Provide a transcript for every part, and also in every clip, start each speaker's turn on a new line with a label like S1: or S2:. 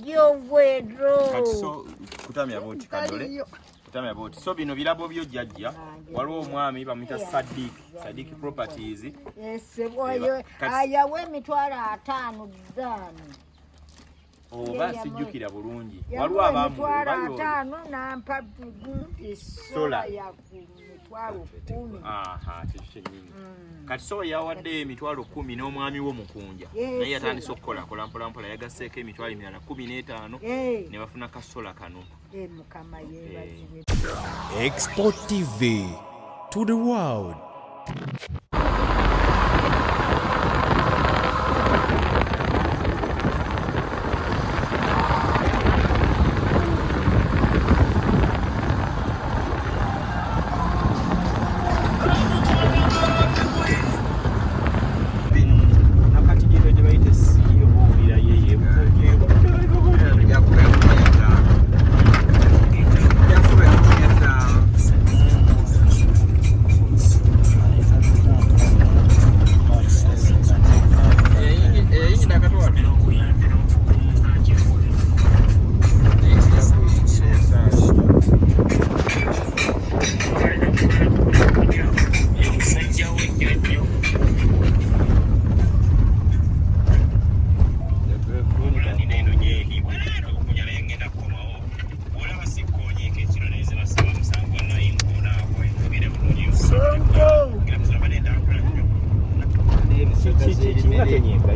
S1: Kati so kutamya bwoti kadole kutamya bwoti so bino birabo byo jjajja waliwo omwami bamuyita Sadiq Sadiq Properties
S2: ayawa 500,000 ddaano
S1: oba sijjukira bulungi waliwo
S2: abamumitwalo 50 nampa gundi sola ya 10,000.
S1: Aha, kyo kyennyini. Kati so yawadde 10,000 n'omwami wo Mukunja naye yatandise okukola kola mpola mpola yagasseeko emitwalo emirala 15 ne bafuna kasola kano.
S2: Mukama yeebazibwe.
S3: Export TV to the world.
S1: Nakati gino gye bayita CEO owulira ye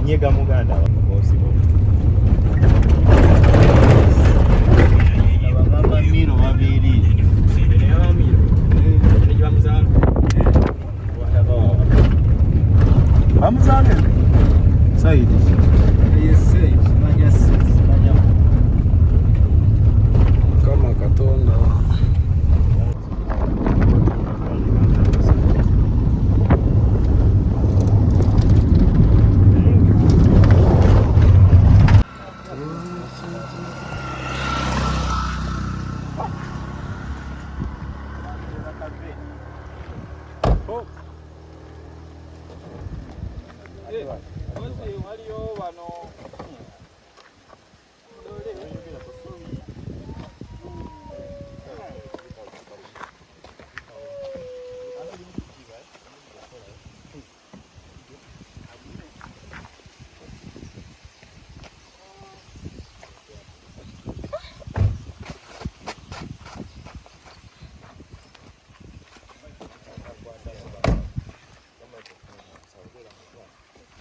S1: Nyega muganda wakosi
S4: Abamama Miro babiri.
S5: Bamuzaale Saidi.
S6: Mukama Katonda.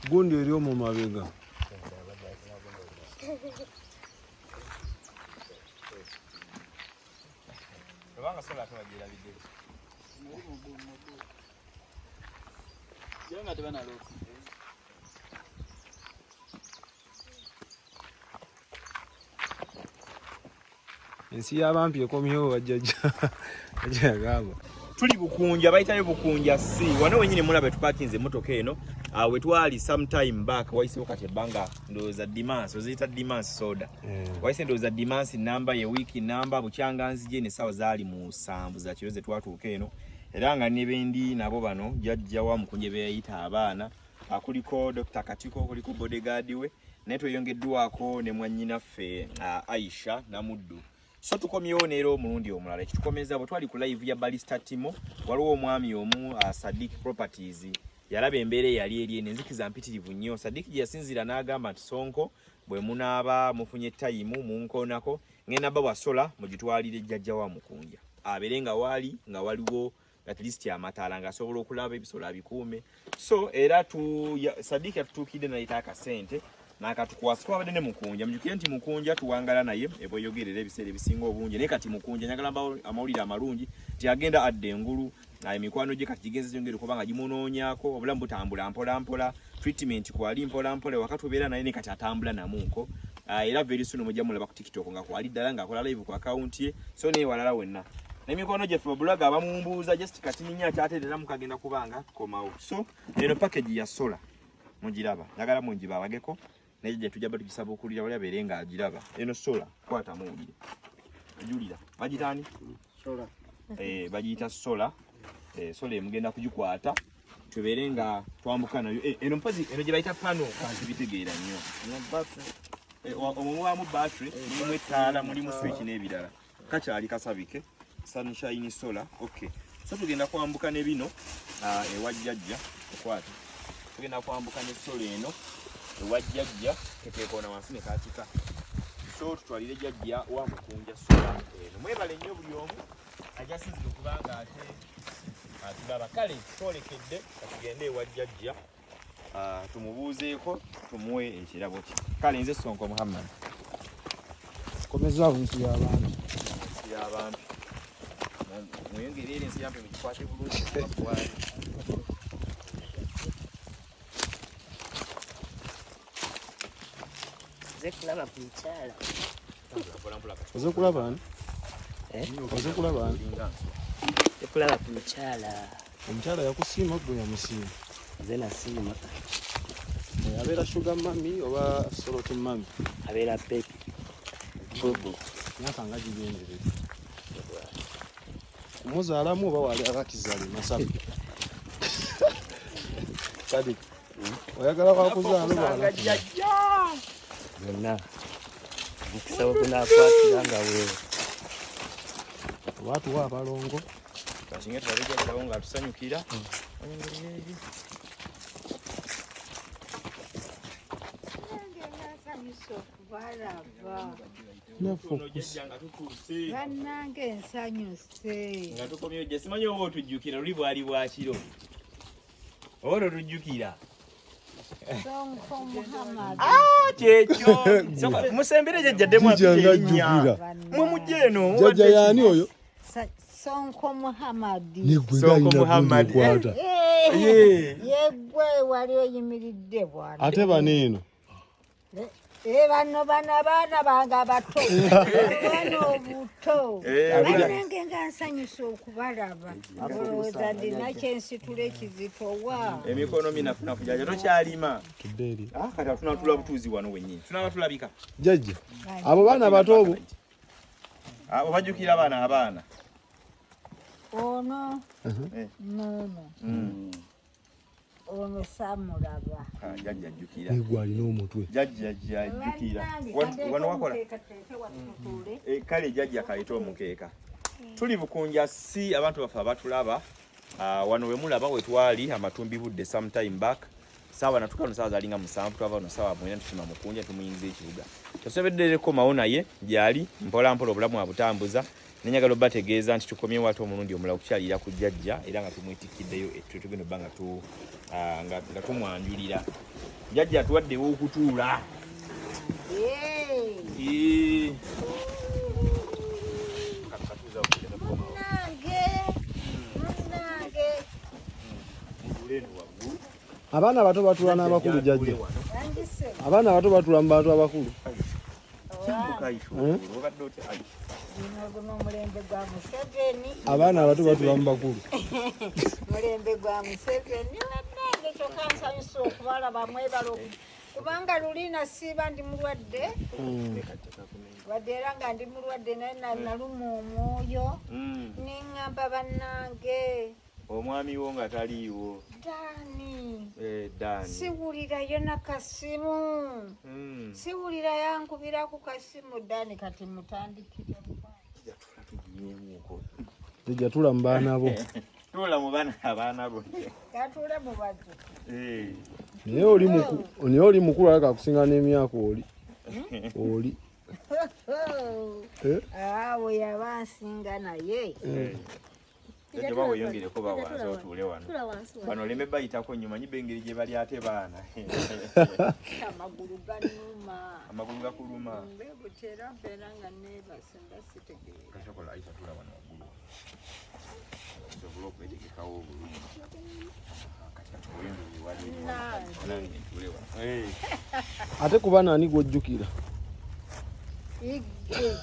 S6: Gundi eri omu mabega. Ensi y'abampi ekomyewo bajjajja yagamba.
S1: Tuli Bukunja, bayitayo Bukunja si wano wenyini mulaba tupakinze emmotoka eno we twali sometime back wayisewo kati ebbanga ndowooza Dimansi oziyita Dimansi soda wayise ndowooza Dimansi namba ye wiiki namba bukyanga nzije n'essaawa zaali 7 za kiro ze twatuuka eno era nga ne bendi nabo bano jjajja wa Mukunja be yayita abaana kuliko Dr. Katiko kuliko bodyguard we naye tweyongeddwako ne mwannyinaffe Aisha Namuddu. So tukomyewo neera omulundi omulala ekitukomeza bwe twali ku live ya Balista Timo waliwo omwami omu Sadiq Properties yalaba embeera eyali eri eno enzikiza mpitirivu nnyo. Sadiq gye yasinziira n'agamba nti Sonko bwe munaaba mufunye tayimu munkoonako ngenda bawa sola mugitwalire jjajja wa Mukunja abeere nga waali nga waliwo at least amataala ng'asobola okulaba ebisolo abikuume. So era Sadiq yatutuukidde n'ayita akasente n'akatukwasa. Twabadde ne Mukunja, mujjukire nti Mukunja tuwangala naye ebweyogerera ebiseera ebisinga obungi, naye kati Mukunja njagala amawulire amalungi nti agenda adda engulu, emikwano gye kati gigenze gyongere okuba nga gimunoonyaako, obulamu butambula mpola mpola, treatment kwali mpola mpola, waka tubeera naye ne kati atambula namuuko. Era very soon mujja mulaba ku TikTok nga kwali ddala ng'akola live ku account ye, so naye walala wenna n'emikono gyaffe babulaga abamumbuuza just kati ninya akyateerera mukagenda kubanga tukomawo. So eno package ya sola mugiraba, njagala mungibabageko naye gye tujja batugisaba okulira wali abeere ng'agiraba. Eno sola kwata muwulire ejulira bagitaani
S4: Sola.
S1: Bagiyita sola. Sola emugenda kugikwata tubeere nga twambuka nayo. Eno mpozi eno gye bayita pano sibitegeera nnyo. Omwo mubaamu battery, mulimu ettaala, mulimu switch n'ebirala. Kakyali kasabike Sunshine Solar. Okay, so tugenda kwambuka ne bino ewa jjajja. Okwata, tugenda kwambuka ne solar eno ewa jjajja, ketekoona wansi ne kakika. So tutwalire jjajja wa Mukunja solar eno. Mwebale nnyo buli omu ajasinzire okubanga ate atulaba. Kale twolekedde, katugende ewa jjajja, tumubuuzeeko, tumuwe ekirabo kye. Kale nze Sonko Muhammad.
S5: Komezaawo ensi y'abantu.
S1: Ensi y'abantu mweyongere era ensi yampe mugikwate bulungi. Bakuwayo.
S7: Nze kulaba ku mukyala.
S5: Oze kulaba ani?
S7: Eh?
S5: Oze kulaba ani?
S7: Nze kulaba ku mukyala.
S5: Omukyala yakusiima, gwe yamusiima?
S7: Nze nasiima.
S5: Abeera sugar mummy oba salt mummy?
S7: Abeera baby bobo.
S5: Myaka nga gigenderera kumuzaalamu oba wali abakizaala emasaka? Kadi oyagala wakuzaala oba
S1: Osanga
S5: wala?
S1: jjajja.
S7: Byonna omukisa we gunaakwatira nga weewo.
S5: Oba tuwa abalongo.
S1: Kasinga tulabe jjajjawo ng'atusanyukira.
S2: Nange nasanyuse okubalaba.
S5: Naffe.
S1: Tuno jjajja nga tutuuse.
S2: Bannange, nsanyuse.
S1: Nga tukomyewo jja, simanyi oba otujjukira, luli bwali bwa kiro, oba totujjukira?
S2: Sonko Muhammad.
S1: Kyekyo. Soka, musembere jjajja ddemu.
S5: Jjajja
S1: Apite erinnya.
S5: ng'ajjukira.
S1: Mwe mujje eno.
S5: Jjajja yaani oyo?
S2: Sonko Muhammad.
S5: Negwe
S1: Sonko
S5: ng'alina
S1: Muhammad.
S5: gundi ekwata.
S2: Eh, yeggwe wali oyimiridde bwana.
S5: Ate bano eno?
S2: Eh, bano abaana bange abato, abaana obuto. Bannange, nga nsanyusa okubalaba. Olowooza ndina kyensitula ekizitowa?
S1: Emikono minafunafu. Jjajja, tokyalima?
S5: Tudde eri.
S1: Ah, kati tunatula butuuzi wano wennyini, tunaba tulabika.
S5: Jjajja, abo baana bato obo?
S1: Ah, obajjukira abaana, abaana?
S2: Ono
S1: Eh.
S2: noono, ono samulaba.
S1: Ah, jjajja ajjukira.
S5: Negwe alina omutwe.
S1: Jjajja ajjukira. Wano wakola. Kale jjajja kaleete omukeeka. Tuli Bukunja si abantu baffe abatulaba. Wano we mulaba we twali amatumbi budde sometime back. Saawa natuka no saawa zalinga 7, twava no saawa 9, tukima Mukunja, tumuyingiza ekibuga. Tosobedde komawo naye gyali mpola mpola obulamu abutambuza. Nenjagala obategeeza nti tukomyewo ate omulundi omulala okukyalira ku jjajja era nga tumwetikiddeyo ettu tugenda obba nga nga tumwanjulira. Jjajja atuwaddewo okutuula. Eh. Katuuza okugenda kukomawo.
S2: Munnange, munnange.
S1: Mutuule eno waggulu.
S5: Abaana abato batula n'abakulu, jjajja?
S2: Wangise.
S5: Abaana abato batula mu bantu abakulu?
S1: Kyambuka Aisha, obadde otya Aisha?
S2: Guno omulembe gwa Museveni.
S5: Abaana abato batula mu bakulu?
S2: Mulembe gwa Museveni. Bannange, kyokka nsanyusa okubalaba. Mwebala kubanga luli nasiiba ndi mulwadde, wadde era nga ndi mulwadde, naye naluma omwoyo neŋŋamba, bannange,
S1: Omwami wo nga taliiwo.
S2: Dani.
S1: Eh, Dani.
S2: Siwulirayo nakasimu. Siwulira yankubira ku kasimu Dani. Kati mutandikire.
S1: Tuginyemuko.
S5: Jjajja, tula mu baana bo.
S1: Tuula mu baana, abaana bo.
S2: Gatuule mu bazzukulu.
S1: Eh.
S5: Naye oli mukulu, alaka akusinga n'emyaka oli. Eh?
S2: Awo yaba nsinga naye.
S1: Jjajja, oba weeyongereko ba wansi otuule wano.
S8: Tula wansi wano.
S1: Bano oleme bayitako nnyo, manyi bengeri gye bali ate baana.
S2: Amagulu ganuma.
S1: Amagulu gakuluma?
S2: Mbebutera mbeera nga neebase mba sitegeera.
S1: Kasokola Aisha, tuula wano waggulu osobole okwetegekawo obulungi. Kati kati weyongere wali eri wano. Nange ntuule wano. Eh.
S5: Ate kuba naani gw'ojjukira?
S2: Igge.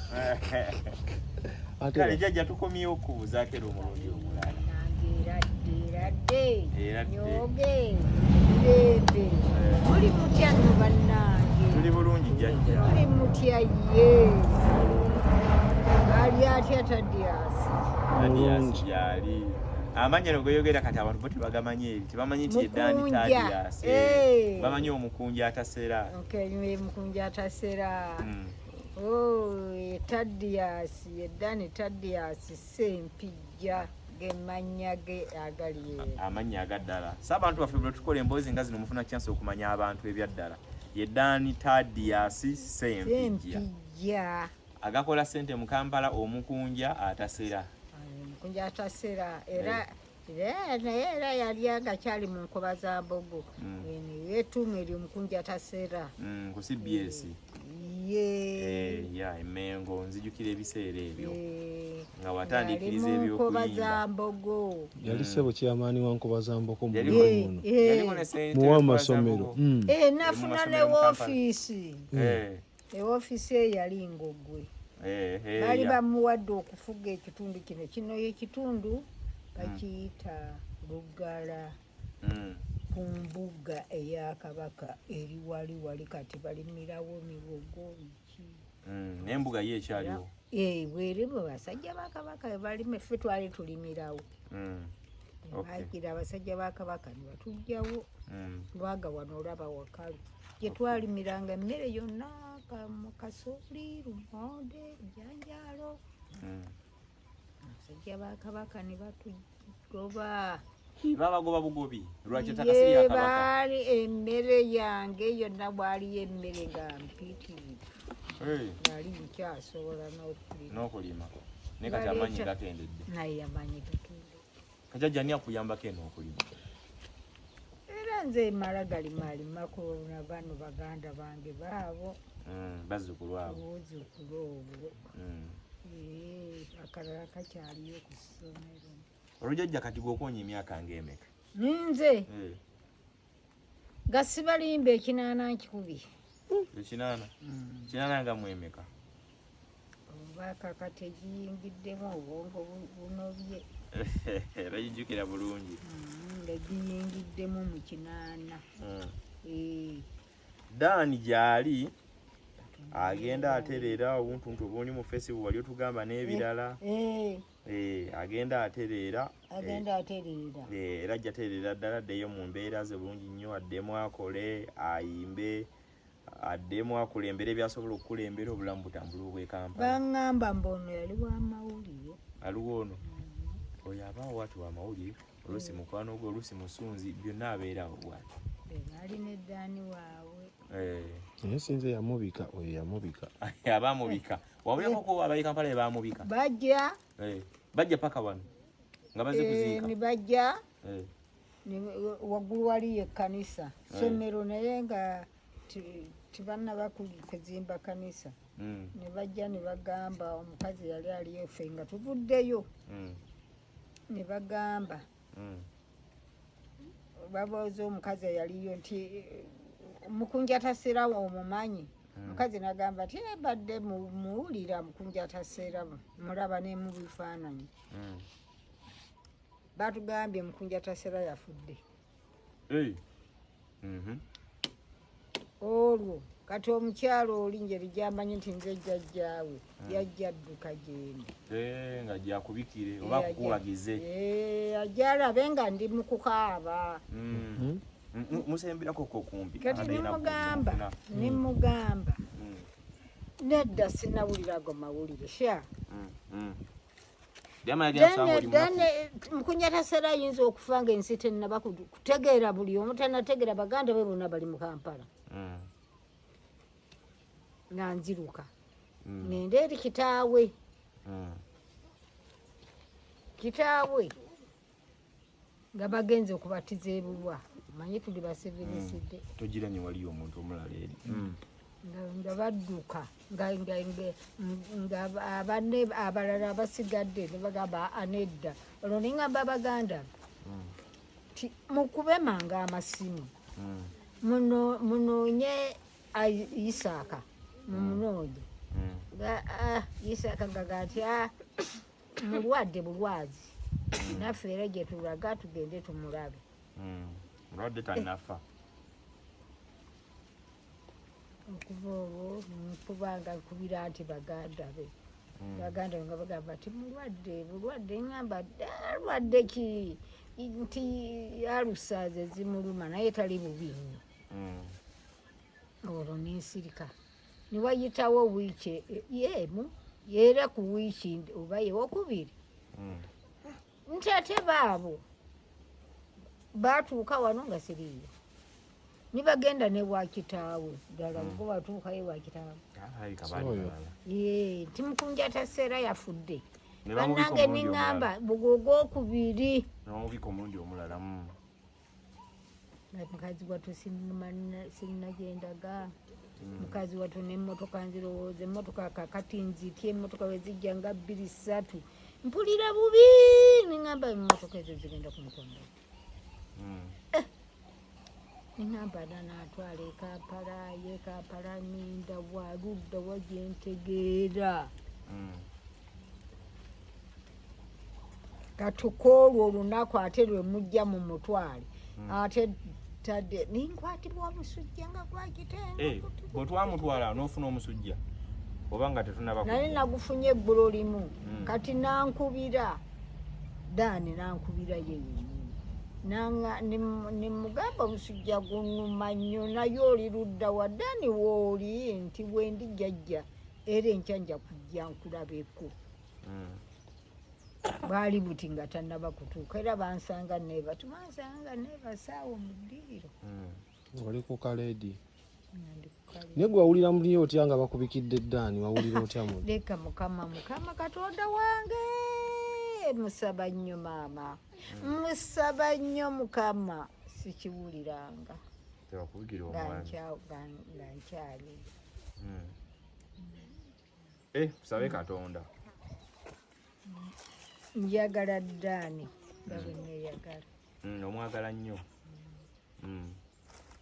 S5: Ate
S1: Kale jjajja, tukomyewo okubuuzaako era omulundi omulala.
S2: Nange eradde, eradde.
S1: Eradde.
S2: Nyoge mirembe. Muli mutya nno bannange?
S1: Tuli bulungi jjajja.
S2: Muli mutya? Ye ali atya Tadiasi?
S1: Tadiasi gyali. Amannya nogoyogera kati abantu bo tebagamanyi eri, tebamanyi nti yeddani
S2: Mukunja.
S1: Tadias.
S2: Eh.
S1: Bamanyi omukunja atasera.
S2: Okay, mukunja atasera. Oh, ye Tadias, ye Dani Tadias Ssempijja, gemannya ge agali eyo.
S1: Amannya agaddala. So abantu baffe bwe tukola emboozi nga zino mufuna chance okumanya abantu ebyaddala. Ye Dani Tadias Ssempijja.
S2: Ssempijja.
S1: Agakola ssente mu Kampala, omukunja atasera.
S2: Mukunja atasera era era naye era yali agakyali mu nkoba za mbogo. Yetuuma eryo omukunja atasera.
S1: Ku CBS.
S2: Ye.
S1: Ya Emengo nzijukira ebiseera ebyo. Nga
S2: Ng'ali
S1: watandiikiriza
S2: mu nkoba
S1: ebyokuyimba.
S2: za mbogo.
S5: Yali ssebo kyamaani wa nkoba za mboko mu
S1: Yali-
S5: mulimu muno.
S1: Yaliko ne ssente
S5: Muwa
S1: nkoba za
S5: amasomero.
S1: mbogo.
S2: Nafuna
S1: Mu
S2: ne
S1: masomero mu Kampala.
S2: woofiisi. Ewoofiisi eyo yali Ngogwe. Baali bamuwadde okufuga ekitundu kino. Kino ekitundu bakiyita Lugala. Ku mbuga eya Kabaka eri wali wali kati balimirawo miwogo biki.
S1: N'embuga ye ekyaliwo.
S2: Bweri bwe basajja ba Kabaka bwe balima, ffe twali tulimirawo. Bagira abasajja ba Kabaka ne batuggyawo. Kubanga wano olaba wakalu. Gye twalimiranga emmere yonna, kasooli, lumonde, bijanjaalo. Abasajja ba Kabaka ne batugoba.
S1: Babagoba bugobi. Lwaki ettaka si lya
S2: Ye
S1: Kabaka?
S2: baali emmere yange yonna bwaliyo emmere nga mpitirivu. Nali nkyasobola n'okulima.
S1: N'okulima. Naye kati amaanyi gakendedde.
S2: Naye amaanyi gakendedde.
S1: Kajjajja ani akuyambako eno okulima?
S2: Era nze mala galimalimako na bano baganda bange baabo.
S1: Bazzukulu abo.
S2: Obuzzukulu obwo. Akalala kakyaliyo ku ssomero.
S1: Olujjajja kati gw'okwonya emyaka ng'emeka?
S2: Nze nga sibalimba 80 nkikubye.
S1: 80? 80 nga mwemeka?
S2: Oba kakati egiyingiddemu obwongo bunobye.
S1: Bagijjukira bulungi.
S2: Nga giyingiddemu mu 80.
S1: Dani gy'ali agenda atereera obuntuntu obuli mu Facebook wali otugamba n'ebirala. Agenda atereera.
S2: Agenda atereera.
S1: Era ajja atereera ddala addeyo mu mbeera ze bulungi nnyo, addemu akole, ayimbe, addemu akulembere by'asobola okukulembera obulamu butambule obw'e Kampala.
S2: Baŋŋamba mbu ono yali wa mawulire.
S1: Aliwo ono? Oyo abaawo ati wa mawulire, oluusi mukwano gwe, oluusi musunzi, byonna abeerawo bw'ati.
S2: Baali ne Dani waabwe.
S5: Naye sinze yamubika, oyo yamubika.
S1: Abaamubika. Wabuleko ko abali Kampala be baamubika?
S2: Bajja.
S1: Bajja paka wano. Nga bazze kuziika.
S2: Ne bajja. Waggulu waliyo ekkanisa. Ssomero naye nga tebannaba kuzimba kkanisa. Ne bajja ne bagamba omukazi yali aliyo ffe nga tuvuddeyo. Ne bagamba. Babuuza omukazi eyaliyo nti mukunja tasera omumanyi. Omukazi n'agamba nti badde muwulira mukunja tasera mulaba ne mu bifaananyi. Batugambye mukunja tasera yafudde. Olwo kati omukyalo oli njeri gy'amanyi nti nze jjajjaawe yajja adduka gyendi.
S1: Nga gyakubikire oba akukuwagize.
S2: Ajja alabe nga ndi mu kukaaba.
S1: Musembirako ko kumpi.
S2: Kati nimugamba nedda sinawulira ago mawulire sha. Mukunja tasera ayinza okufa ng'ensi tennaba kutegeera buli omu tannategeera baganda be bonna bali mu Kampala. Nga nziruka. Ngende eri kitaawe. Kitaawe nga bagenze okubatiza ebulwa. Omanyi tuli baseveresidde.
S1: Togiranye waliyo omuntu omulala eri.
S2: Nga badduka nga abanne abalala abasigadde ne bagamba anedda. Olwo ne ŋŋamba baganda nti mukube mangu amasimu. Munoonye Isaaka, mumunoonye. Isaaka nga nti mulwadde bulwazi. Naffe era gye tulaga tugende tumulabe.
S1: Mulwadde tannafa.
S2: Okuva olwo nkubanga nkubira nti baganda be. Baganda nga bagamba ti mulwadde bulwadde, ŋŋamba alwadde ki, nti alusaaze zimuluma naye tali bubi nnyo. Olwo nensirika, niwayitawo wiiki emu, era ku wiiki oba yewokubiri nti ate baabo batuuka wano nga siriiyo, nibagenda ne wakitaawe ddala go batuukayo wakitaawe. Nti Mukunja taseera yafudde bannange, niŋŋamba bugwogwokubiri nga mukazi wattu sinnagendaga, mukazi wattu nemmotoka nzirowooza emmotoka kakati nzitya, emmotoka wezijja nga 2 3 mpulira bubi, niŋŋamba emmotoka ezo zigenda kumutonda. Niŋŋamba nanaatwala e Kampala, ye Kampala ninda waludda wa gyentegeera. Katukoolwo olunaku ate lwe mujja mu mutwale ate tadde ninkwatibwa omusujja nga gwagitenga.
S1: Bwe twamutwala n'ofuna omusujja oba nga tetunaba?
S2: Naye nagufunye eggulo limu. Kati nankubira Daani, nankubira ye yennyini, nemugamba omusujja gunnuma nnyo, naye oli ludda wa Daani wooli? Nti bwendi jjajja, era enkya nja kujja nkulabeko. Bwali buti nga tannaba kutuuka, era bansanga neeba, tubansanga neeba saawa mu ddiiro.
S5: Oli ku kaleedi, naye gwe wawulira muli otya nga bakubikidde Ddaani? Wawulira otya mu?
S2: Leka Mukama, Mukama Katonda wange, musaba nnyo maama, musaba nnyo Mukama, sikiwuliranga nga nkyali.
S1: Tusabe Katonda.
S2: Njagala Ddaani nga bwe neeyagala.
S1: Omwagala nnyo.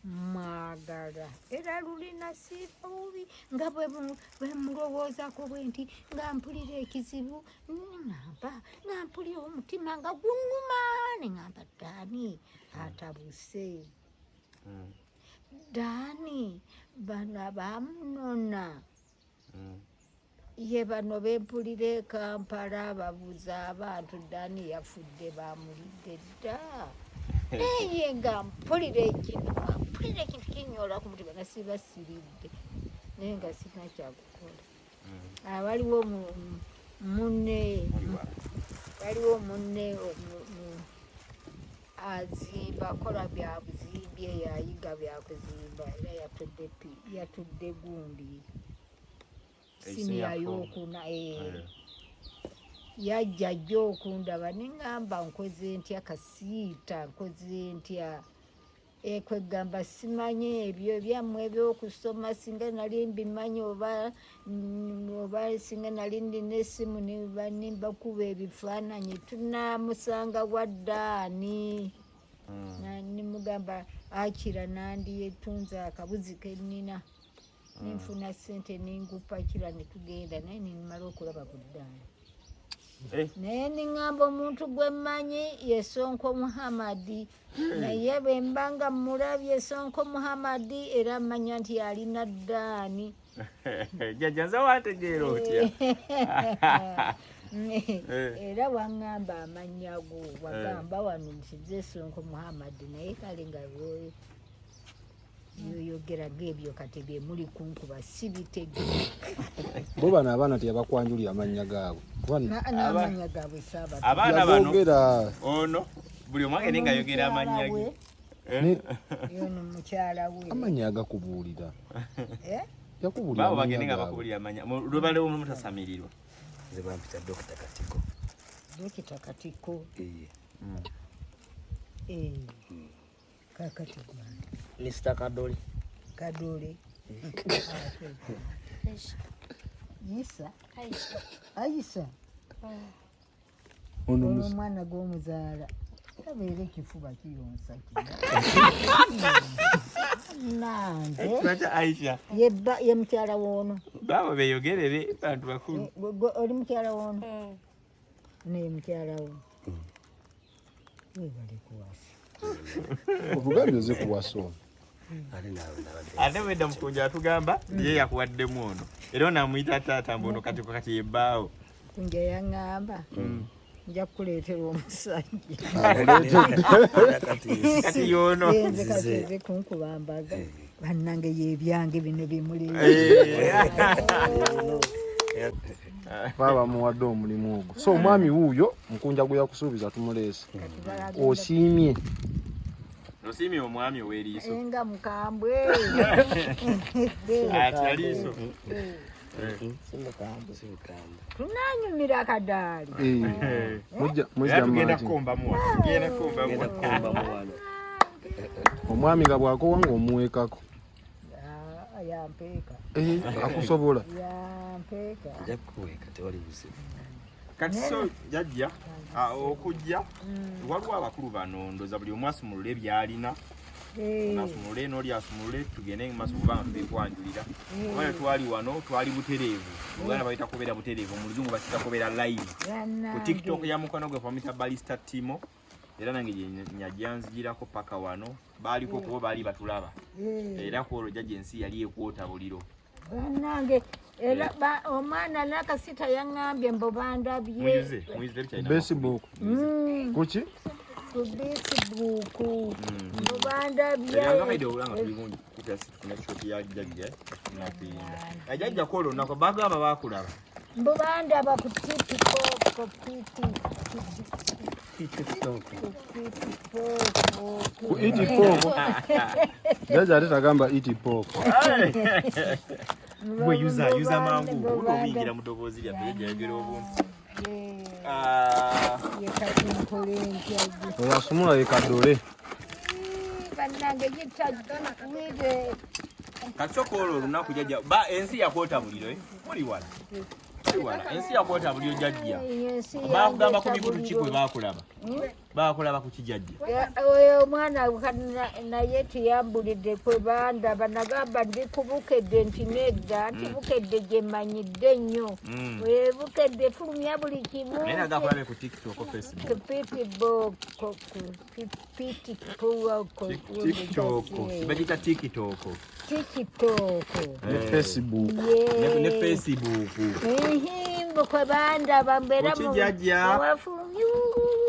S2: Mwagala, era lulina siiba bubi nga bwe mulowoozaako bwe nti nga mpulira ekizibu, ŋŋamba nga mpulira omutima nga gunnuma, ne ŋŋamba Ddaani atabuse, Ddaani bano abamunona ye bano bempulira e Kampala babuza abantu Ddaani yafudde, bamulidde dda, naye nga mpulira ekintu, mpulira ekintu kinyoola ku mutima nga siba siridde, naye nga sirina kyakukola. Waliwo munne, waliwo munne azimba, akola bya buzimbi, eyo ayiga byakuzimba, era yatudde gundi siniya yokuna, yajja jjo okundaba, neŋŋamba nkoze ntya kasiita, nkoze ntya, kwegamba simanyi ebyo ebyammwe ebyokusoma, singa nali mbimanyi oba singa nali nina essimu nimbakuba ebifaananyi, tunamusanga wa Ddaani? Nimugamba akira nandiyetunze akabuzi kennina, ninfuna sente ningupakira netugenda, naye nimala okulaba ku Ddaani, naye niŋŋamba omuntu gwe mmanyi ye Sonko Muhammadi, naye bwe mba nga mulabye Sonko Muhammadi era mmanya nti alina Ddaani.
S1: Jjajja nze wantegeera otya?
S2: Era waŋŋamba amannya go, wagamba wano nti nze Sonko Muhammadi, naye kale nga yoyogera ng'ebyo kati bye muli kunkuba sibitegeera.
S5: Bo bano abaana teyabakwanjulira amannya gaabwe?
S2: N'amannya gaabwe saaba.
S1: Abaana bano ono buli omu agende ng'ayogera amannya ge.
S2: Yono mukyala we.
S5: Amannya agakubuulira yakubuulira.
S1: Baabo bagende nga bakubuulira amannya lubale omu mutasamirirwa.
S7: Nze bampita Dokita Katiko.
S2: Dokita Katiko. Kakati gwange
S7: Mr. Kadoli.
S2: Kadoli. Isa. Aisha. Ono omwana gw'omuzaala abeera ekifuba kiyonsa nange.
S1: Aisha
S2: ye mukyala woono.
S1: Baabo beeyogerere, bantu bakulu.
S2: Oli mukyala woono naye mukyala wo, webale kuwasa.
S5: Otugambye oze kuwasa ono.
S7: Ate naawe nabadde.
S1: Ate wedda Mukunja atugamba ye yakuwaddemu ono, era ono amuyita taata, mbu ono Katiko kati yebbaawo.
S2: Kunja yaŋŋamba nja kukuleetera omusajja.
S7: Kati
S1: Kati yono.
S2: Nze kati nze kunkuba mbaga, bannange, yebyange bino bimuli.
S5: Baba bamuwadde omulimu ogwo, so omwami wuuyo Mukunja gwe yakusuubiza tumuleese. Osiimye?
S1: Osiimye omwami ow'eriiso?
S2: Nga mukambwe.
S1: Atya liiso?
S7: Si mukambwe.
S2: Tunanyumira kadaali.
S5: Eh, mujja
S1: Era
S5: mujja
S1: tugenda
S5: maati.
S1: kukombamu wano, tugenda kukombamu.
S7: Genda kukombamu wano.
S5: Omwami nga bwakowa ng'omuweekako.
S2: Ah, yampeeka.
S5: Eh, akusobola.
S2: Yampeeka.
S7: Nja kukuweeka, tewali buzibu.
S1: Kati so jajja, okujja waliwo abakulu bano, ndoza buli omu asumulule byalina. Ono asumulule n'oli asumulule, tugende mu maaso kubanga tubikwanjulira. Oba twali wano twali butereevu, Uganda bayita kubeera butereevu, mu luzungu bakita kubeera live ku TikTok ya mukwano gwe famita Balista Timo, era nange gye nyajja nzigirako paka wano. Baaliko kuba baali batulaba, era ku olwo jjajja ensi yali ekwota buliro.
S2: Bannange, era omwana nakasita yaŋŋambye mbu bandabye.
S1: Muyuze, muyuze, tebikyalina.
S5: Facebook kuki?
S2: Ku Facebook mbu bandabye.
S1: Ebyangamaide obulanga tuli bungi kutasi tufune shot ya jjajja nakuyinda jjajja kwolwo olunaku bagamba bakulaba.
S2: Mbu bandaba ku TikTok, piti
S7: TikTok.
S5: Ku iti pooko. Jjajja ate tagamba iti pooko.
S1: Gwe yuza yuza mangu uli obiyingira mu ddoboozi lyaffe, jjajja ayogera obuntu. Ah,
S2: Ye kati nkole ntya gye?
S5: Oyo asumula ye Kadole.
S2: Bannange, gita wire.
S1: Kati so kwolwo olunaku jjajja ba ensi yakwota buliro, eh? Muli wala, muli wala, ensi yakwota buliro jjajja.
S2: Ensi
S1: Bakugamba ku
S2: yange.
S1: mikutu ki kwe bakulaba? Bakulaba ku kijajja?
S2: Oyo omwana naye teyambulidde kwe bandaba. Nagamba ndi ku Bukedde, nti nedda, nti Bukedde gye manyidde nnyo. Bukedde fulumya buli kimu.
S1: Naye nagakulabe ku TikTok, Facebook?
S2: Ku
S1: TikTok bagita TikTok.
S2: TikTok.
S5: Ne Facebook.
S1: Ne Facebook.
S2: Nhimbo kwe bandaba mbeera.
S1: Ku kijajja.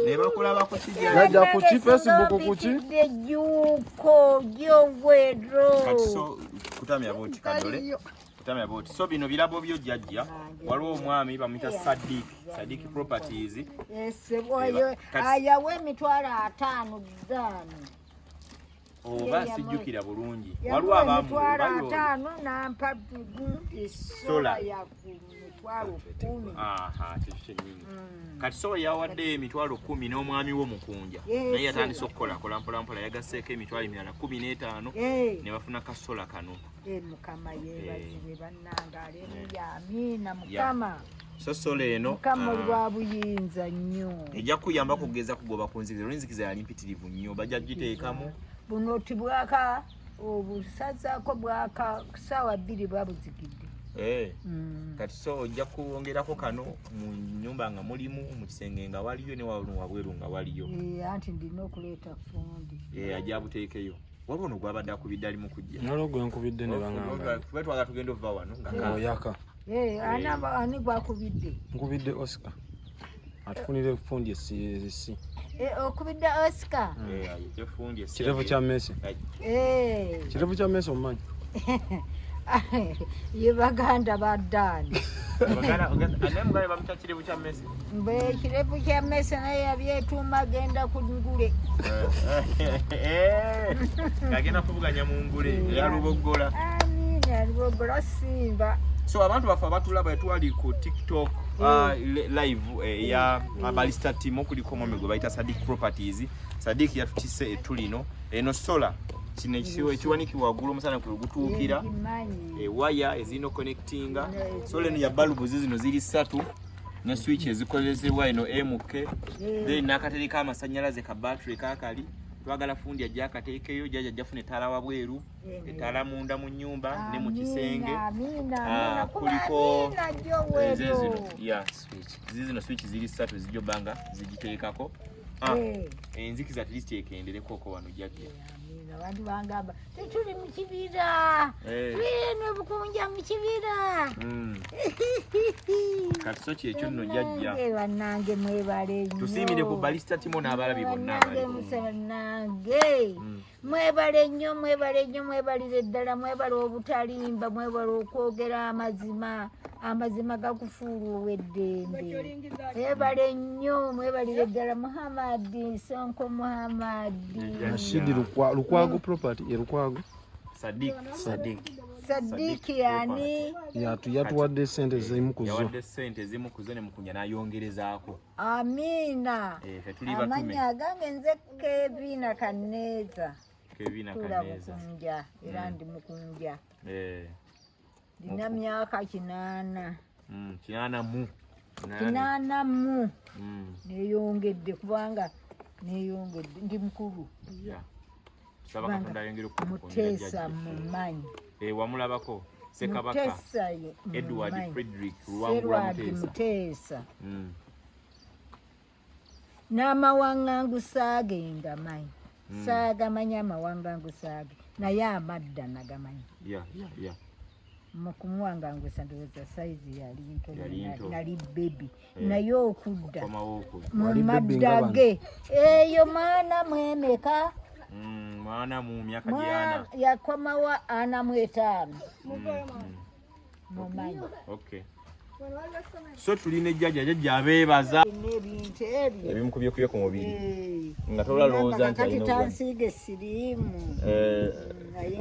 S1: Ne bakulaba ku kijajja.
S5: Jjajja kuki? Facebook kuki?
S2: Ejjuuko gyowero.
S1: Kati so kutamya boti Kadole, kutamya boti. So bino birabo byo jjajja, waliwo omwami bamuyita Sadik, Sadik Properties.
S2: Oyo ayawa 500,000 ddaano.
S1: Oba sijjukira bulungi, waliwo
S2: Yamuwa emitwalo
S1: abamu
S2: 50 nampa gundi sola
S1: Sola.
S2: ya 100,000.
S1: Aha, kyekyo kyennyini. Kati so yawadde 100,000 n'omwami wo Mukunja naye yatandise okukola kola mpola mpola, yagasseeko emitwalo emirala 15 ne bafuna kasola kano.
S2: Mukama yeebazibwe bannange, aleluya, amiina, Mukama.
S1: So sola eno
S2: Mukama olwa buyinza nnyo.
S1: Ejja kuyamba kugeza kugoba ku nzikiza. Olw'enzikiza yali mpitirivu nnyo, bajja giteekamu.
S2: Buno tibwaka, obusazaako bwaka saawa 2 babuzikidde.
S1: Kati so ojja kwongerako kano mu nyumba nga mulimu, mu kisenge nga waliyo, ne wano wabweru nga waliyo.
S2: Eh, anti ndina okuleeta fundi.
S1: Ajja buteekeyo. Waliwo ono gwabadde akubidde, ali mu kujja.
S5: Nalwo gwe nkubidde ne baŋŋamba
S1: Tuba twagala tugenda ova wano nga
S5: oyaka.
S2: Eh, ani gwakubidde?
S5: Nkubidde Oscar atufunire fundi esi.
S2: Eh, okubidde Oscar?
S1: Efundi.
S5: Kirevu kya mmese. Kirevu kya mmese omumanyi?
S2: Ye baganda ba Ddaani.
S1: Naye mugabe bamutya kirevu kya mmese.
S2: Mbe kirevu kya mmese naye yabyetuuma, genda ku ngule.
S1: Agenda kuvuganya mu ngule eya Luboggola.
S2: Amiina, Luboggola simba.
S1: So abantu baffe abatulaba, twali ku TikTok live eya Balista Team, okuliko omwami gwe bayita Sadik Properties. Sadik yatutise ettu lino, eno sola, kino ekisiwo ekiwanikibwa waggulu omusana kwe gutuukira.
S2: Ngimanyi.
S1: Ewaya ezirina connectinga sola eno ya balubuzi, zino ziri ssatu ne switch ezikozesebwa eno MK, then n'akatereka amasanyalaze ka battery kakali. Twagala fundi ajja akateekeyo, jjajja ajja funa ettaala wabweru, ettaala munda mu nnyumba ne mu kisenge.
S2: Amiina.
S1: Ah,
S2: Amiina kuba
S1: kuliko
S2: amiina gyowero.
S1: Eze zino ya zino switch ziri ssatu zijja obbanga zigiteekako. Ah, enzikiza at least ekenderekoko wano jjajja.
S2: Amiina. Eno abantu bangamba tetuli mu kibira,
S1: Eh.
S2: tuli eno Bukunja mu kibira.
S1: Kati so kyekyo nno jjajja.
S2: Bannange, bannange mwebale nnyo.
S1: Tusiimire ku Balista Timo n'abalabi bonna
S2: Bannange
S1: abali.
S2: muse bannange mwebale nnyo, mwebale nnyo, mwebalire ddala, mwebale obutalimba, mwebale okwogera amazima. Amazima gakufuula ow'eddembe. Mwebale nnyo, mwebalire ddala. Muhammadi Sonko Muhammadi.
S5: Rashidi Lukwago property ye Lukwago.
S1: Sadiq.
S7: Sadiq.
S2: Sadiki yani
S5: Yatuwadde sente zimu ku zo.
S1: Yawadde sente ezimu ku zo ne Mukunja n'ayongerezaako.
S2: Amiina.
S1: Eh, ffe tuli batume.
S2: Amannya agange nze Kevina Kaneeza.
S1: Kevina
S2: Tula
S1: Kaneeza.
S2: Bukunja era ndi Mukunja.
S1: Eh.
S2: Ndina myaka 80.
S1: 80.
S2: 80. Neyongedde kubanga neyongedde ndi mukulu.
S1: Yeah. Tusaba Katonda ayongere okukukuumira
S2: Muteesa
S1: jjajja.
S2: mumanyi.
S1: Eh, wamulabako Ssekabaka
S2: Muteesa ye
S1: Edward
S2: mumanyi.
S1: Frederick Luwangula
S2: Serwadi
S1: Muteesa.
S2: Muteesa. N'amawaŋŋangusa ge ngamanyi. Saagamanyi amawaŋŋangusa ge naye amadda nagamanyi.
S1: Yeah, yeah, yeah.
S2: Mu kumuwangangusa ndowooza sayizi yali ntono,
S1: Yali nto.
S2: nali bebi naye okudda
S1: Komawo okwo.
S2: mu
S5: Wali baby nga
S2: madda
S5: bano.
S2: ge eyo mwana mwemeka.
S1: Mwana mu myaka gyana.
S2: Yakomawo 45. Mumanyi.
S1: Okay. So tulina ejjajja, jjajja abeebaza.
S2: N'ebintu ebyo.
S1: Ebimukubyekubye ku mubiri.
S2: Eh.
S1: Nga tolalowooza nti
S2: Kakati
S1: alina obulwadde.
S2: tansiiga siriimu.
S1: Eh,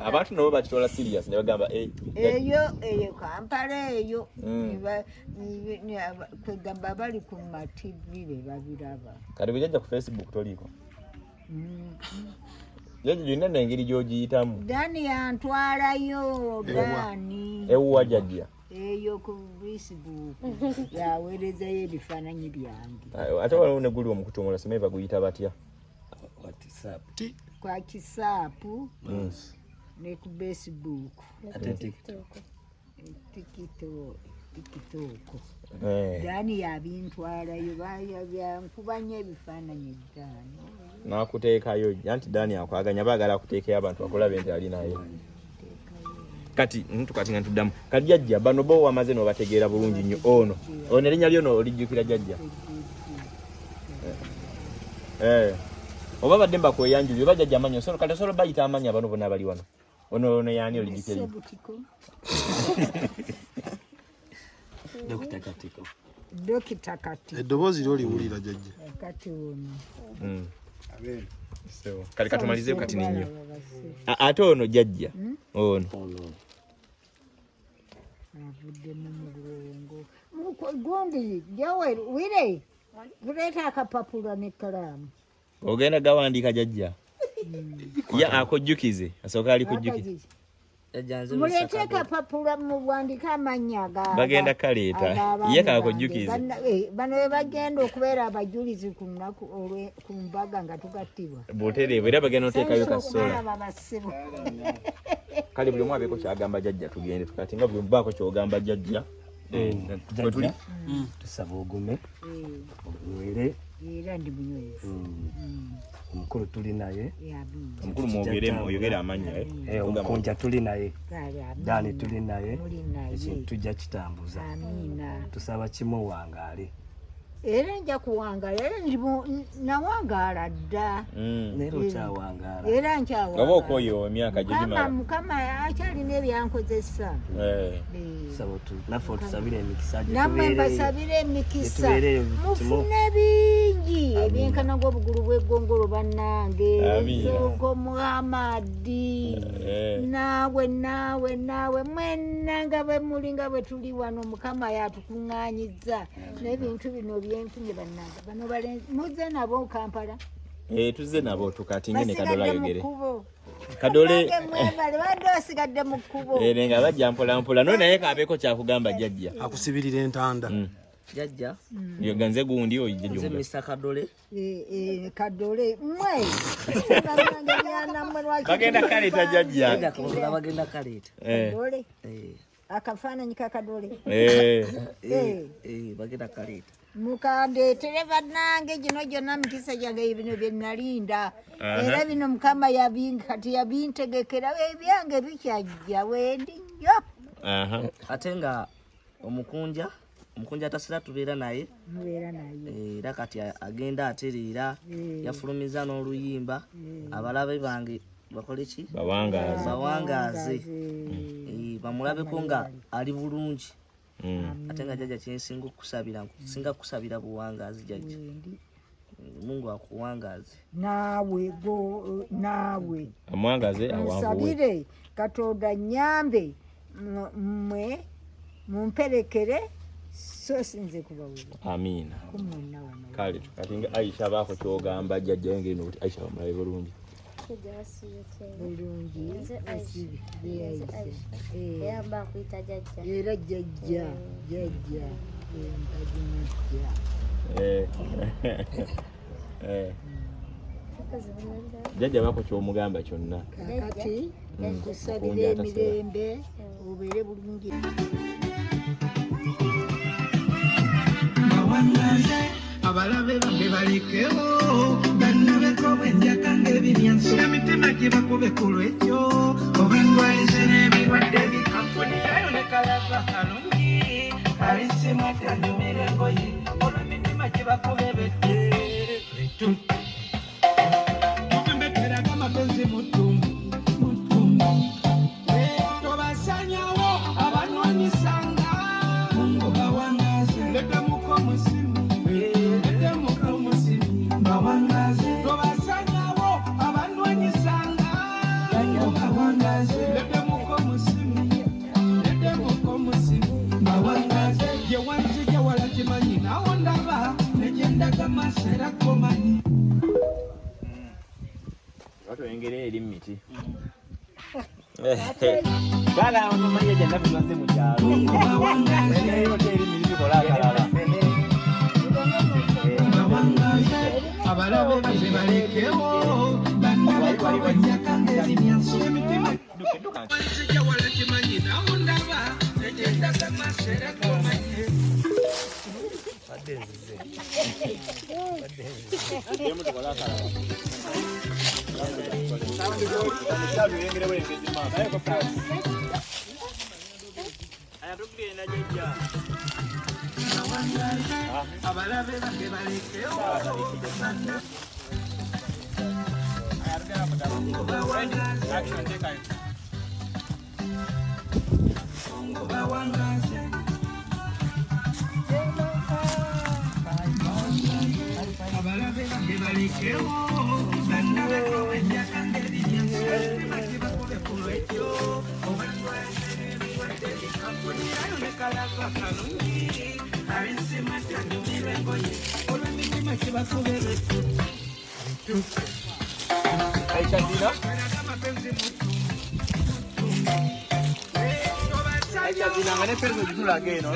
S1: abantu nabo bakitwala serious ne bagamba eh,
S2: Eyo eyo Kampala eyo kwegamba bali ku ma TV be babiraba.
S1: Kati bwe jjajja ku Facebook toliiko. Jjajja gyonna n'engeri gy'ogiyitamu.
S2: Dani yantwalayo Dani.
S1: Ewuwa jjajja.
S2: Eyo ku Facebook yaweerezayo ebifaananyi byange.
S1: Ate waliwo ne guli omukutu omulala simanyi baguyita batya.
S7: WhatsApp.
S2: Kwa Kisaapu ne ku Facebook.
S7: Ate TikTok.
S2: TikTok.
S1: Eh.
S2: Dani yabintwalayo byankuba nnyo ebifaananyi Dani.
S1: N'akuteekayo anti Dani akwaganya baagala akuteekeyo abantu bakulabe nti ali naye. Kati tukati nga ntuddamu. Kati jjajja bano bo wamaze n'obategeera bulungi nnyo ono. Ono erinnya lyo olijjukira jjajja. Eh. Oba badde mbakweyanjulira oba jjajja amannya osobola kati osobola bayita amannya bano bonna abali wano. Ono ono yaani olijjukira erinnya?
S2: Sebutiko.
S7: Dokita Katiko.
S2: Dokita Katiko.
S5: Eddoboozi lyo liwulira jjajja.
S2: Kati ono.
S1: Kati katumalizeeyo kati nnyo. Ate ono jjajja. Ono.
S7: Ono.
S2: Avuddemu mu bwongo. Gundi Joel wire kuleeta akapapula n'ekkalaamu.
S1: Ogenda gawandiika jjajja. Ya akujjukize. Asooka alikujjukize.
S7: Jjajja nze
S2: Muleete
S7: Mr. Kadole.
S2: akapapula muwandiike amannya
S1: Bagenda kaleeta. Ye kakujjukize.
S2: Bano be bagenda okubeera abajulizi ku lunaku ku mbaga nga tugattibwa.
S1: Butereevu era bagenda oteekayo kasola.
S2: Okubalaba bassebo.
S1: Kale buli omu abeeko ky'agamba jjajja tugende tukati nga buli omu baako ky'ogamba jjajja. Bwe tuli.
S7: Tusaba ogume. Onywere.
S2: Era ndi munywevu.
S7: Omukulu tuli naye.
S1: Omukulu mwogere oyogere amannya.
S7: Omukunja tuli naye.
S2: Kale amiina.
S7: Dani tuli naye.
S2: Muli naye.
S7: Ekintu tujja kitambuza.
S2: Amiina.
S7: Tusaba kimu wangaale.
S2: Era nja kuwangaala era nawangaala dda.
S7: Naye okyawangaala.
S2: Era nkyawangaala.
S1: Oba okwoyo emyaka gyo gimala.
S2: Mukama akyalina ebyankozesa.
S7: Naffe otusabire emikisa gye
S2: Nammwe mbasabire emikisa. Mufune bingi ebyenkana ng'obugulu bw'eggongolo bannange. Sonko Muhammadi. Naawe naawe naawe mwenna nga bwe muli nga bwe tuli wano Mukama yatukuŋŋaanyizza. N'ebintu bino byenfunye bannange. Bano balenzi muzze nabo Kampala.
S1: Tuzze nabo tukatinge ne Kadole ayogere.
S2: Kadole mwebale badde osigadde mu kkubo.
S1: Nga bajja mpola mpola no naye kabeeko kyakugamba jjajja.
S5: Akusibirira entanda.
S7: Jjajja.
S1: Yoga nze gundi oyo jjajja.
S7: Nze Mr. Kadole.
S2: Kadole mwe.
S1: Bagenda kaleeta jjajja.
S7: Bagenda kaleeta.
S2: Kadole. Akafaananyi kakadole.
S1: Eh.
S2: Eh.
S7: Eh, bagenda kaleeta.
S2: Mukandeetere bannange, gino gyonna mikisa gyange, bino bye nalinda. Era bino Mukama kati yabintegekera, ebyange bikyajja wendi nnyo.
S7: Ate nga omukunja atasira tubeera naye.
S2: Mubeera naye.
S7: Eh, era kati agenda atereera, yafulumiza n'oluyimba, abalabe bange bakole ki?
S1: Bawangaaze.
S7: Bawangaaze. Eh, bamulabeko nga ali bulungi. Ate nga jjajja kyensinga okukusabira, nsinga kukusabira buwangaazi jjajja. Mungu akuwangaaze.
S2: Naawe go naawe.
S1: Amwangaze awanvuwe.
S2: Nsabire Katonda nyambe mmwe mumperekere, so sinze kubawula.
S1: Amiina.
S2: Kumwenna wano.
S1: Kale kati nga Aisha baako kyogamba jjajja engeri eno kuti Aisha bamulabe bulungi.
S2: Bulungi.
S8: Nze Aisha.
S2: Asibi.
S8: Nze Aisha. Era mba nkuyita jjajja.
S2: Era jjajja, jjajja empagimujja.
S1: Eh. Eh. Jjajja baako kyomugamba kyonna.
S2: Kakati nkusabira
S1: Mukunja atasira.
S2: emirembe, obeere bulungi.
S9: Bawangaze, abalabe bange balekewo bannabeko bwenjaka ng'ebimyanso, emitima gibakube ku lwekyo obendwalize n'ebirwadde bikanfunirayo ne kalava kalungi alisimu atanyumira engoye olw'emitima gibakube bette. Tukembeteraga amapenzi mutumbu mutumbu, tobasanyawo abanwanyisanga. Mungu bawangaze, letemuko musimi, letemuko musimi, bawangaze, tobasanyawo abanwanyisanga. Mungu bawangaze, letemuko musimi, letemuko musimi, bawangaze. Gye wanzija wala kimanyi nawo ndaba negyendaga maaso era komanyi.
S1: Batwengera eri miti. Gala omanyi jjajja naffe twazze mu kyalo.
S9: Bawangaze.
S1: Eri miti tukola akalala.
S9: Bawangaze, abalabe bange balekewo bannabeko bwenjaka ng'ebimyanso, emitima wanzija wala kimanyi nawo ndaba negyendaga maaso era komanyi.
S1: Emu tukola akalala. Tuyengere bulengezi maaso. Aya tugenda jjajja.
S9: Abalabe bange balekewo.
S1: Action, take it.
S9: Bawangaze, abalabe bange balekewo bannabeko bwenjaka ng'ebimyanso, emitima gibakube ku lwekyo obendwalize n'ebirwadde bikanfunirayo ne kalava kalungi alisima tanyumira engoye olw'emitima gibakube betu.
S1: Aisha Dina. Aisha Dina nga ne pezo gitulaga eno.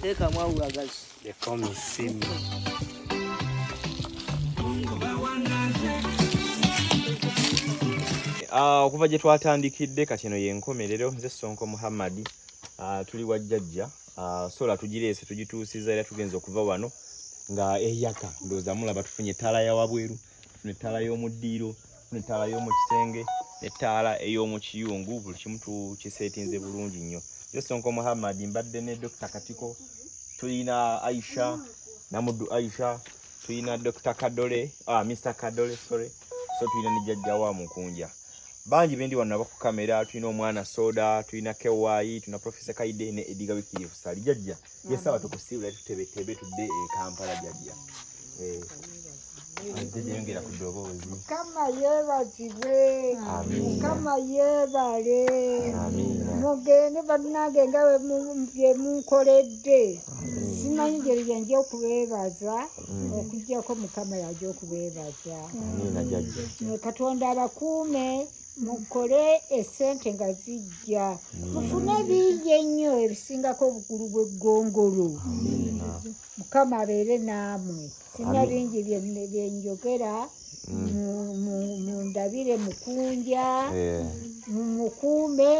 S7: Teekamu awulagazi.
S6: They call me Simi.
S1: Okuva gye twatandikidde kati eno y'enkomerero. Nze Sonko Muhammad. Tuli wa jjajja. Sola tugireese tugituusiza era tugenza okuva wano nga eyaka. Ndowooza mulaba tufunye ettaala ya wabweru, tufune ettaala y'omu ddiiro, tufune ettaala y'omu kisenge n'ettaala ey'omu kiyungu. Buli kimu tukiseetinze bulungi nnyo. Nze Sonko Muhammad, mbadde ne Dr. Katiko, tulina Aisha Namuddu Aisha, tulina Dr. Kadole, Mr. Kadole, sorry. So tulina ne jjajja wa Mukunja. Bangi bendi wano aba ku kamera, tulina omwana Soda, tulina KY, tulina Professor Kaide ne Ediga Wikirifu Sali. Jjajja, yesawa tukusiibula tutebetebe tudde e Kampala jjajja. Jjajja yongera ku ddoboozi.
S2: Mukama yeebazibwe.
S1: Amiina.
S2: Mukama yeebale.
S1: Amiina.
S2: Mugende bannange nga bwe munkoledde. Simanyi ngeri gyenja okubeebaza okuggyako Mukama yajja okubeebaza.
S1: Amiina jjajja.
S2: Katonda abakuume, mukole esente nga zijja, mufune bingi ennyo ebisingako obukulu bw'eggongolo. Mukama abeere naamwe. Sina bingi byenjogera, mundabire mukunja, mumukuume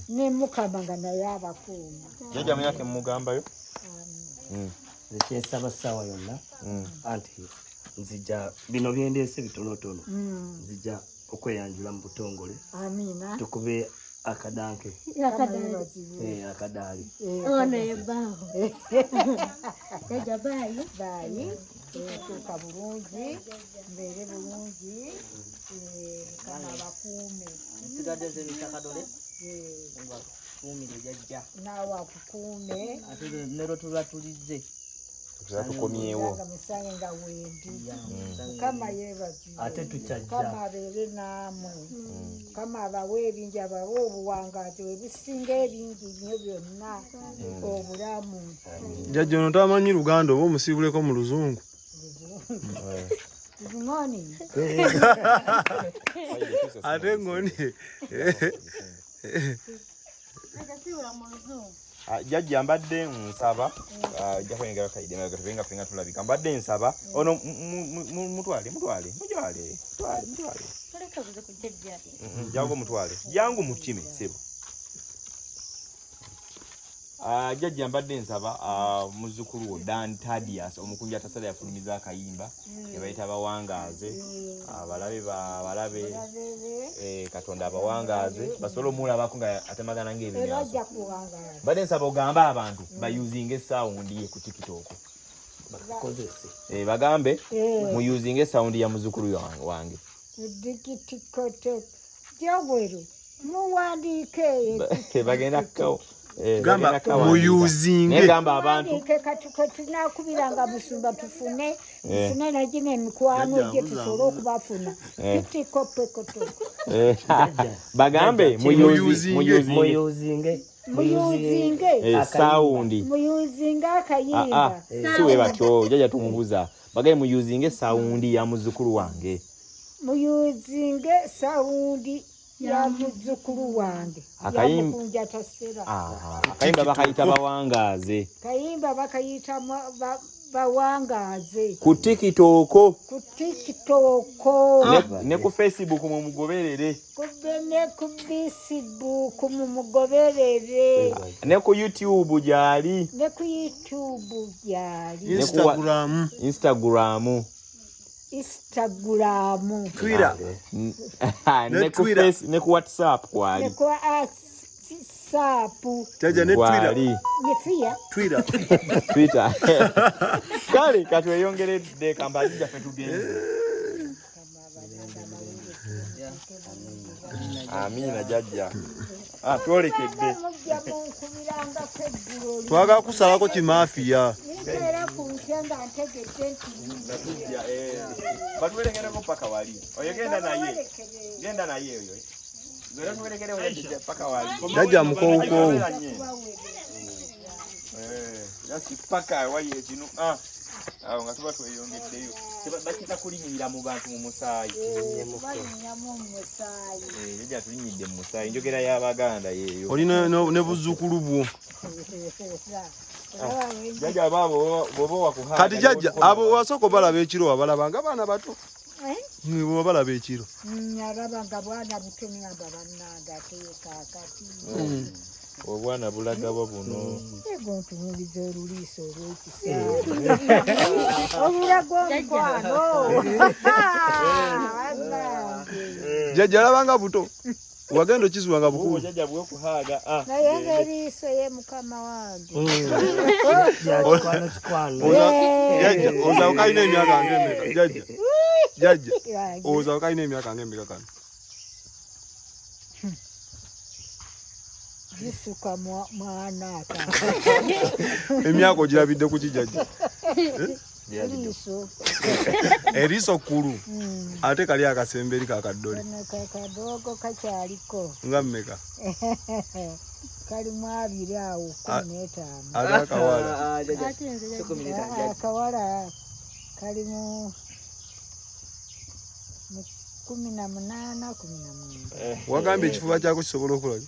S2: ne Mukama nga naye abakuuma.
S1: Jjajja muyake mugambayo.
S10: Nze kyensaba ssaawa yonna anti nzija bino byendeese bitonotono, nzija okweyanjula mu butongole.
S2: Amiina.
S10: Tukube akadanke. Akadaali.
S8: Ono ye bbaawo. Jjajja baayi.
S2: Baayi. Tuuka bulungi, mbeere bulungi, Mukama abakuume.
S7: Nsigadde nze Mr. Kadole. Bakuumire jjajja.
S2: Naawe akukuume.
S7: Ate ne lwe tuba tulizze.
S1: Tuba tukomyewo.
S2: Nga musange nga wendi. Mukama yeebazibwe.
S10: Ate tukyajja.
S2: Mukama abeere naamwe. Mukama abawe ebingi, abawe obuwangaazi ebisinga ebingi nnyo byonna, obulamu.
S6: Jjajja ono tamanyi Luganda, oba omusiibuleko mu Luzungu.
S2: Good morning.
S6: Ate ngoni.
S8: Jjajja mu Luzungu.
S1: Jjajja mbadde nsaba, ojja kwengera kaide nga tubenga fenga tulabika. Mbadde nsaba ono mutwale, mutwale, mutwale, mutwale, mutwale.
S8: Toleka buze ku jjajja.
S1: Jangu mutwale, jangu mukime sebo. Jjajja mbadde nsaba muzzukulu wo Dan Tadius omukunja atasala yafulumiza akayimba ke bayita Bawangaaze, abalabe abalabe Katonda abawangaaze basobole omulabako nga atemagana ng'ebimyanso.
S2: Bajja kuwangaala.
S1: Mbadde nsaba ogambe abantu bayuzinge sound ye ku TikTok.
S10: Bakozese.
S1: Bagambe muyuzinge sound ya muzzukulu wange.
S2: Dikitikote jabweru muwandiike.
S1: Bagenda kawo.
S6: Gamba muyuzinge.
S1: Naye gamba abantu
S2: Muwandiike kati kwe tunaakubiranga musumba tufune tufune nagino emikwano gye tusobole okubafuna. Kitikopekoto.
S1: Bagambe muyuzinge.
S10: Muyuzinge.
S2: Muyuzinge.
S1: Sound.
S2: Muyuzinge akayimba.
S1: Si we batyo jjajja tumubuza. Bagambe muyuzinge sound ya muzzukulu wange.
S2: Muyuzinge sound ya muzzukulu wange. Mukunja tasera.
S1: Akayimba bakayita Bawangaaze.
S2: Kayimba bakayita Bawangaaze.
S1: Ku TikTok.
S2: Ku TikTok.
S1: Ne ku Facebook mumugoberere.
S2: Ne ku Facebook mumugoberere.
S1: Ne ku YouTube gyali.
S2: Ne ku YouTube gyali.
S6: Instagram.
S1: Instagram.
S2: Instagram.
S6: Twitter.
S1: Ne ku Face, ne ku WhatsApp kwali.
S2: Ne ku WhatsApp.
S6: Jjajja ne Twitter.
S2: Ne Fia.
S6: Twitter.
S1: Twitter. Kale katweyongeredde kambaji jaffe tugenze. Amiina jjajja. Twolekedde.
S6: Twagala kusalako kimafiya.
S2: Nkeera ku nkya nga ntegedde nti
S1: batuwerekereko paka wali. Oyo genda naye. Genda naye oyo. Genda tuwerekerewo jjajja paka wali.
S6: Jjajja mukowukoowu.
S1: Yasi paka wali ekinu. Awo nga tuba tweyongeddeyo. Bakiyita kulinnyirira mu bantu mu musaayi.
S2: Balinnyamu mu musaayi.
S1: Jjajja tulinnyidde mu musaayi. Njogera y'Abaganda yeeyo.
S6: Oli ne buzzukulu bwo.
S1: Jjajja baabo bw'oba wakuhaaga.
S6: Kati jjajja abo wasooka obalaba ekiro wabalaba nga baana bato. Wabalaba ekiro.
S2: Alaba nga bwana buto ngamba bannange ate ye kaakati.
S1: Obwana bulagabwa buno.
S2: Ego ntunuuliza oluliiso olw'ekisa. Olulaga omukwano.
S6: Jjajja alaba nga buto. Wagenda okizuwa nga bukulu.
S1: Jjajja bwekuhaaga.
S2: Naye ng'eriiso ye mukama wange.
S10: Kikwano kikwano.
S6: Jjajja oza okalina emyaka ng'emeka. Jjajja. Jjajja oza okalina emyaka ng'emeka kano.
S2: Gisuka mwana aka.
S6: Emyaka ogirabidde ku ki jjajja?
S2: Eriiso.
S6: Eriiso kkulu. Ate kali akasemberi kakaddole.
S2: Kano kadogo kakyaliko.
S6: Nga mmeka?
S2: Kalimu 20 awo, 15.
S6: Ate akawala?
S7: Ah, jjajja.
S8: Ate nze
S7: Si
S8: jjajja.
S7: 15, jjajja.
S2: Akawala kalimu mu 18, 19.
S6: Wagambye ekifuba kyako kisobola okukola ki?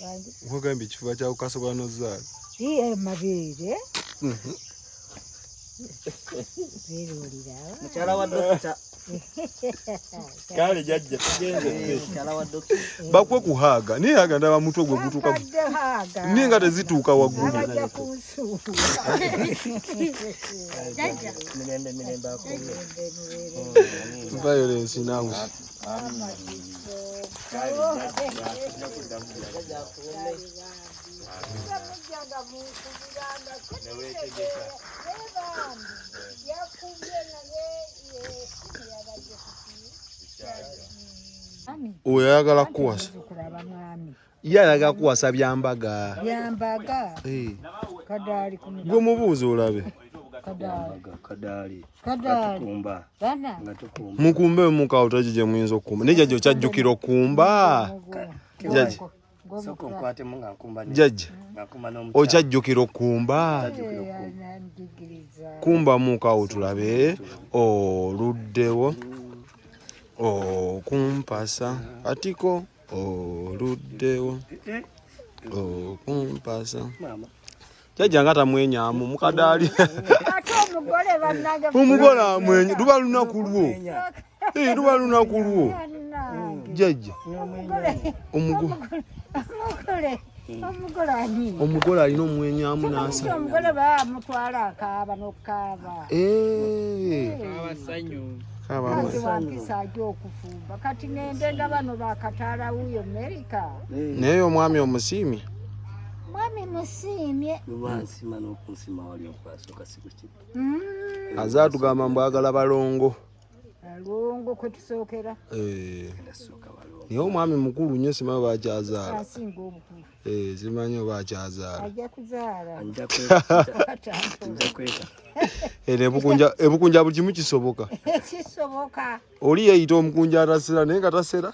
S2: Wangi?
S6: Wagambye ekifuba kyako kasobola nozaala?
S2: Iye, mabeere beere oliraba.
S7: Mukyala wa dokita.
S1: Kale jjajja, tugenze.
S7: Eh, mukyala wa dokita.
S6: Bakwe kuhaaga, naye haga ndaba mutwe gwe gutuuka
S2: Bampadde haaga.
S6: Naye nga tezituuka waggulu.
S2: Abajja kunsuula.
S8: Jjajja.
S10: Mirembe, mirembe akuume.
S6: Violence now.
S2: Mujjanga munkubiranga. Yakubye naye esimu yabadde kuki.
S6: Oyo ayagala kukuwasa.
S2: Kulaba mwami.
S6: Ye ayagala kuwasa byambaga.
S2: Byambaga.
S6: Eh,
S2: Kadaali ku
S6: gwe mubuuzi olabe.
S2: Kadaali.
S10: Kadaali.
S2: Kadaali.
S10: Tukumba.
S2: Bana.
S10: Nga tukumba.
S6: Mukumbe mukawo taji gye muyinza okukumba, naye jjajja okyajjukira okumba? Jjajja.
S10: Sooka onkwatemu nga nkumba
S6: Jjajja.
S10: nga nkumba n'omukyala.
S6: Okyajjukira okumba?
S2: Njigiriza.
S6: Kumba mukawo tulabe. Oluddewo okumpasa atiko, oluddewo okumpasa.
S10: Maama.
S6: Jjajja nga tamwenyamu mukadaali.
S2: Ate omugole bannange.
S6: Omugole amwenya, luba lunaku lwo. Eh, luba lunaku lwo.
S2: Bannange.
S6: Jjajja.
S2: Omugole. Omugole. Omugole anyiiga.
S6: Omugole alina omwenyamu n'asa.
S2: Omugole baba mutwala akaaba n'okukaaba.
S6: Eh. Kaaba.
S2: Kazi wampisa ajja okufumba. Kati ngende nga bano bakataala wuuyo Amerika.
S6: Naye omwami omusiimye?
S2: Mwami musiimye.
S10: Lwansima n'okunsima wali okwasooka si kuki.
S6: Aze atugamba mbu agala balongo.
S2: Alongo kwe tusookera.
S6: Eh. Naye omwami mukulu nnyo, simanyi oba akyazaala.
S2: Asinga obukulu.
S6: Eh, simanyi oba akyazaala.
S2: Ajja kuzaala.
S10: Nja kweka.
S6: Era ebukunja buli kimu kisoboka.
S2: Kisoboka.
S6: Oli yeeyita omukunja atasera, naye nga tasera.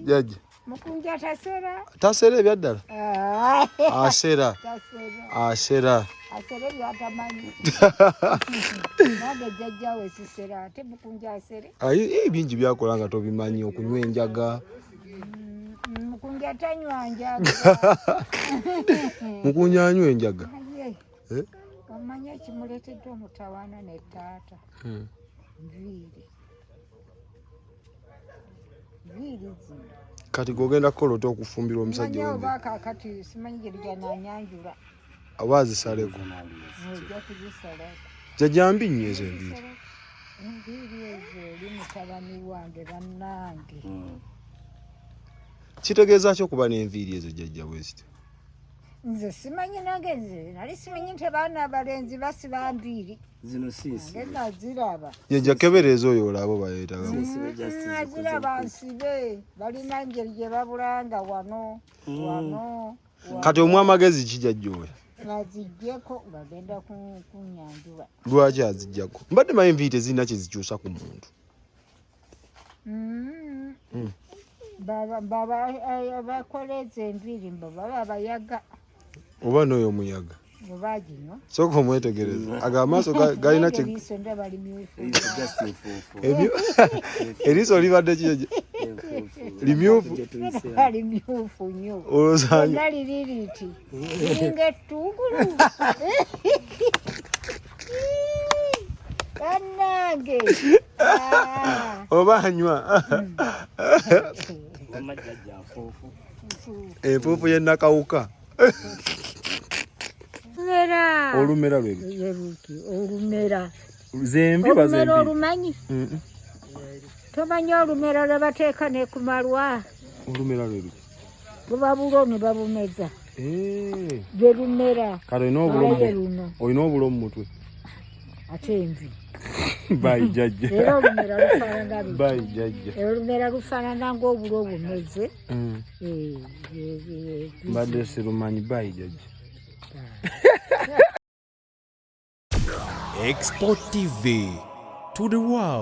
S6: Jjajja.
S2: Mukunja tasera.
S6: Tasera ebyaddala?
S2: Ah.
S6: Asera.
S2: Tasera.
S6: Asera.
S2: Asere byatamanyi. Nange jjajjawe sisera, ate mukunja asere.
S6: Ayi, eh, bingi byakola nga tobimanyi, okunywa enjaga.
S2: Mukunja tanywa njaga.
S6: Mukunja anywa enjaga.
S2: Aye.
S6: Eh?
S2: Omanyi ekimuleetedde omutawaana ne taata? Nviiri. Nviiri zino.
S6: Kati gwe ogenda kukola otya okufumbirwa omusajja
S2: Simanyi
S6: w'enviiri?
S2: oba kaakati simanyi gye lyananyanjula.
S6: Oba azisaleko?
S2: Ojja kuzisalako.
S6: Jjajja mbi nnyo ezo enviiri.
S2: Enviiri ezo eri mutabani wange bannange.
S6: Kitegeeza ki okuba n'enviiri ezo jjajja bwe zityo?
S2: Nze simanyi, nange nze nali simanyi nti abaana abalenzi basiba nviiri.
S10: Zino sinsi.
S2: Nange naziraba.
S6: Jjajja kebereeza oyo olaba oba yeetaaga.
S2: Naziraba nsibe, balina engeri gye babulanga wano wano.
S6: Kati omuwa amagezi ki jjajja oyo?
S2: Naziggyeko bagenda kunyanjula.
S6: Lwaki aziggyako? Mbadde manyi enviiri tezirina kye zikyusa ku muntu.
S2: Baba baba bakola ezo enviiri mbo baba bayaga.
S6: Oba n'oyo omuyaga.
S2: Oba ginywa.
S6: Sooka omwetegereza. Ago amaaso galina kye
S2: Eriiso ndaba limyufu.
S6: Eriiso libadde ki jjajja? Limyufu?
S2: Ndaba limyufu nnyo.
S6: Olowooza
S2: Lyonna liri liti liringa ettungulu. Bannange. Ah.
S6: Oba anywa.
S10: Wamma jjajja nfuufu.
S6: Enfuufu ye Nakawuka.
S2: Olumera.
S6: Olumera lwe luki?
S2: Ye luki? Olumera.
S6: Zenvi oba
S2: Olumera
S6: zenvi?
S2: olumanyi? Tomanyi olumera lwe bateeka ne ku malwa?
S6: Olumera lwe luki?
S2: Buba bulo ne babumeza.
S6: Eh.
S2: Lwe lumera.
S6: Kale olina obulo mu
S2: Naye luno.
S6: Olina obulo mu mutwe.
S2: Ate envi.
S6: Bye jjajja.
S2: Era olumera lufaanana luti.
S6: Bye jjajja.
S2: Olumera lufaanana ng'obulo bumeze. Eh, eh, eh,
S6: Mbadde sirumanyi, bye jjajja.
S3: Export TV to the world.